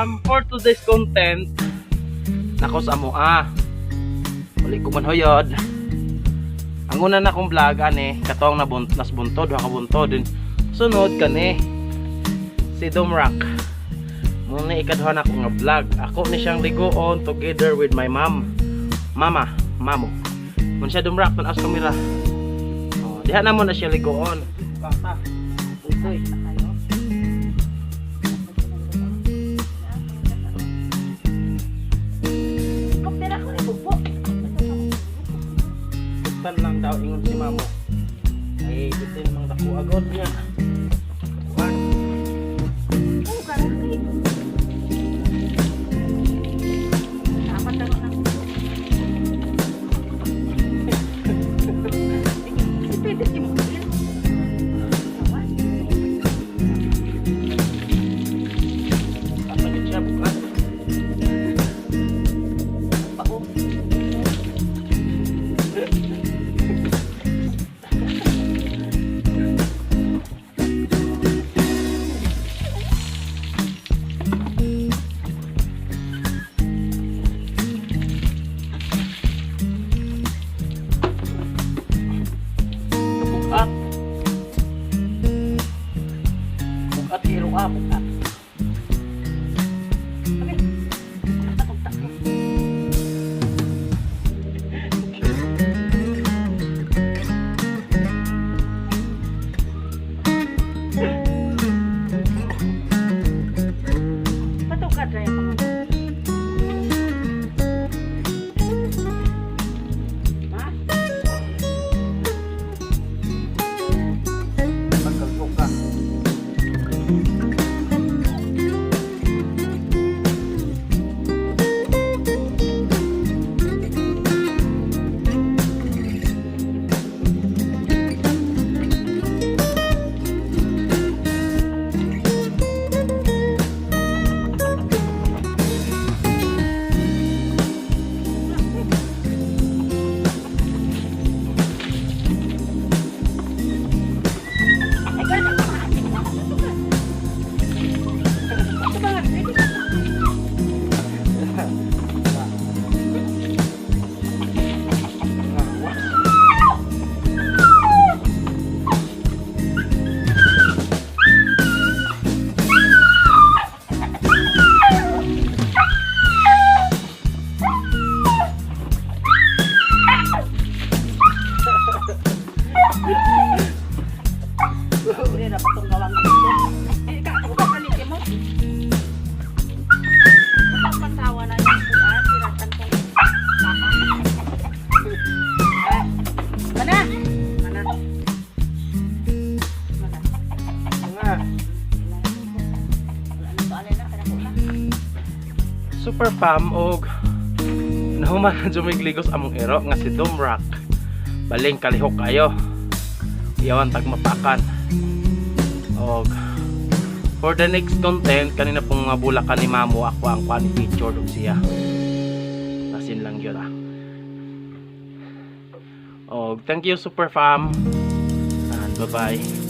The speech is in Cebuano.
Fam, for today's content nako sa amoa. Uli ko man hoyod. Ang una na kong vlog ani katong nabunt nas buntod, duha ka buntod din. Sunod kani si Dumrak. Muna ikaduha na ko nga vlog. Ako ni siyang ligoon together with my mom. Mama, mamo. Mun siya Dumrak tan as kamera. Oh, diha na mo na siya ligoon. Bata. Utoy. Koptera ko ni Bubo. Buktan lang daw ingon si mamo. Ay, bitin mang dako agod niya. Kuan. Oo, karaki. Dapat na lang. Si Peter si mo. Asa gid siya bukat. Pao. Bukat. Bukat iro ah, bukat. Patukad ra yung mga. Ha? Pagkalbo ka. Ay, ganun. Ito ba nga? Pwede ba? Hindi na patong gawang dito. Eh, ka, uba ka ni mo. Matang na yung kuan, siratan kong baka. Ah, mana? Mana? Mana? Nga. Wala na to, alay na, kada ko na. Super fam og nahuman na jumigligos among ero nga si Dumrak. Baling kalihok kayo. Iyawan tagmapakan. Og for the next content kanina pong mga bulakan ni Mamo ako ang kuan picture og siya. Asin lang yun ah. Og thank you, super fam. And bye bye.